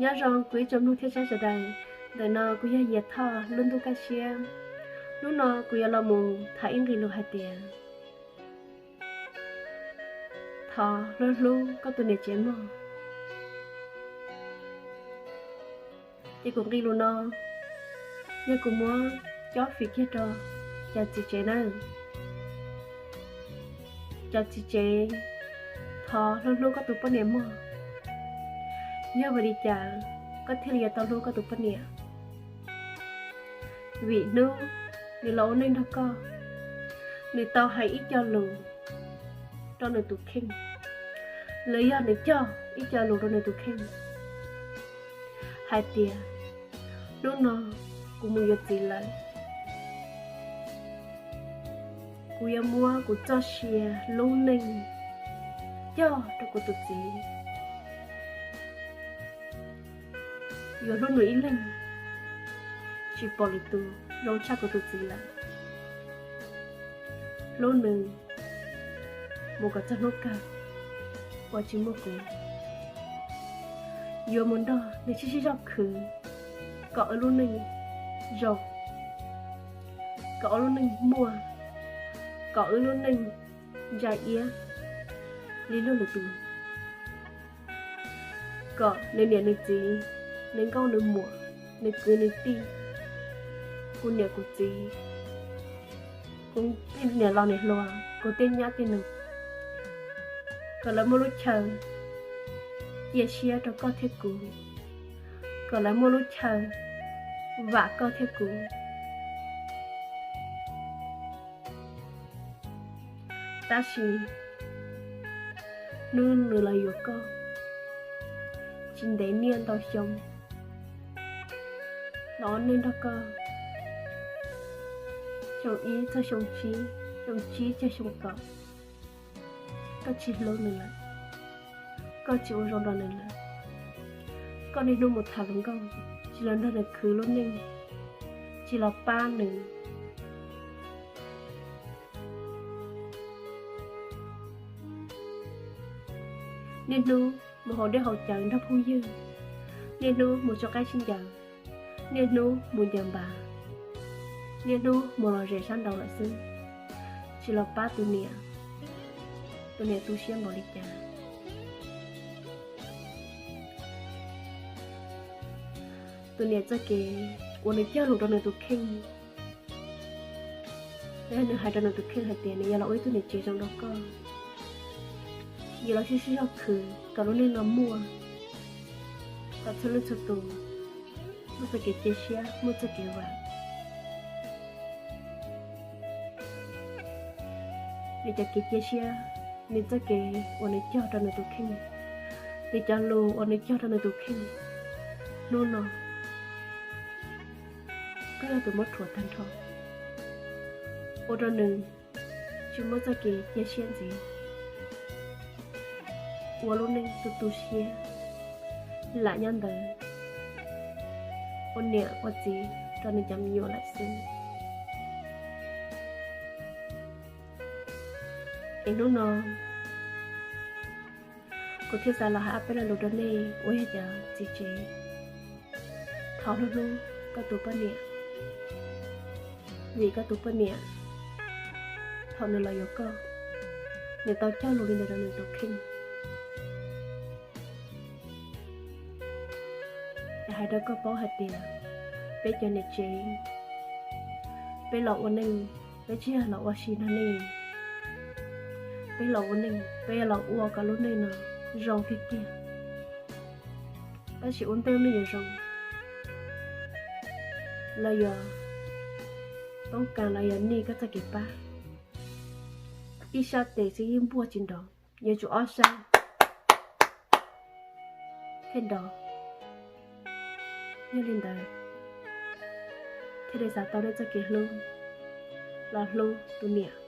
Nyob zoo kuv ib tsoom mloog thiab saib sawv daws, ntawm no kuv yog Yias Thoj lub ntuj kaj siab. Hnub no kuv yuav los mus tham ib nqe lus hais tias, thov hlub hlub koj tus niam tsev mog. Ces kuv nqe lus no yog kuv muab cob fim kiag rau cov txiv tsev nawb. Cov txiv tsev, thov hlub hlub koj tus poj niam mog. Yog vim li cas koj thiaj li yuav tau hlub koj tus poj niam? Vim hnub nws los ua neej nrog koj, nws tau hais ib co lus rau nws tus kheej, los yog nws cog ib co lus rau nws tus kheej hais tias, hnub no kuv mus yuav txiv lawm, kuv yuav muab kuv txoj sia lub neej cog rau kuv tus txiv. Yuav hlub nws ib leeg, tsis pom lwm tus zoo tshaj kuv tus txiv lawm. Hlub nws mus kom txog hnub kawg uas tsis muaj kuv. Yuav mus nrog nws sib sib zog khwv kom wb lub neej zoo, kom wb lub neej muaj, kom wb lub neej ntsa iab li luag lwm tus, kom nws niam nws txiv, nws nkauj nws muam, nws kwv nws tij, kuv niam kuv txiv, kuv tej niam laus niam hluas, kuv tej nyab tej nus, kom lawv muaj lub chaw cia siab rau koj thiab kuv, kom lawv muaj lub chaw vam koj thiab kuv. Tab sis hnub nws los yuav koj, tsis ntev niaj ntau xyoo los ua neej nrog koj, xyoo ib txog xyoo tsib, xyoo tsib txog xyoo kaum, koj tsis hlub nws lawm, koj tsis ua zoo rau nws lawm. Koj niaj hnub mus tham hluas nkauj, tsis los nrog nws khwv lub neej, tsis los pab nws. Niaj hnub mus haus dej haus cawv nrog phooj ywg, niaj hnub mus tso qaib sib ncaws, niaj hnub mus ncaws npas, niaj hnub mus los zes sab nraud lawm xwb, tsis los pab tus niam, tus niam tu siab npaum li cas. Tus niam txoj kev uas nws cog lus rau nws tus kheej, yog nws hais rau nws tus kheej hais tias nws yuav los ua ib tug niam tsev zoo rau koj, yuav los sib sib zog khwv kom lub neej no muaj, kom txhua leej txhua tus muaj txoj kev cia siab, muaj txoj kev vam. Nws cov kev cia siab, nws txoj kev uas nws cog rau nws tus kheej, nws cov lus uas nws cog rau nws tus kheej, hnub no koj yog tus muab rhuav tag nrho, ua rau nws tsis muaj txoj kev cia siab ntxiv, ua lub neej tu tu siab, lam nyob ntawd ua niam ua txiv rau nws cov me nyuam lawm xwb. Es hnub no kuv thiaj xav los hais ob peb lo lus rau nej uas yog cov txiv tsev, thov hlub hlub koj tus poj niam, vim koj tus poj niam thaum nws los yuav koj, nws tau cog lus li ntawd rau nws tus kheej. Es hais rau koj paub hais tias peb cov niam tsev, peb los ua neej, peb tsis yog los ua si nrog nej, peb los ua neej peb yuav los ua kom lub neej no zoo tiag tiag. Tab sis ua ntej lub neej yuav zoo, los yuav toob kas los yog nej koj txoj kev pab, ib sab tes xwb yeej npuaj tsis nrov, yuav tsum ob sab thiaj nrov. Yog li ntawd thiaj li xav tau nej txoj kev hlub los hlub tus niam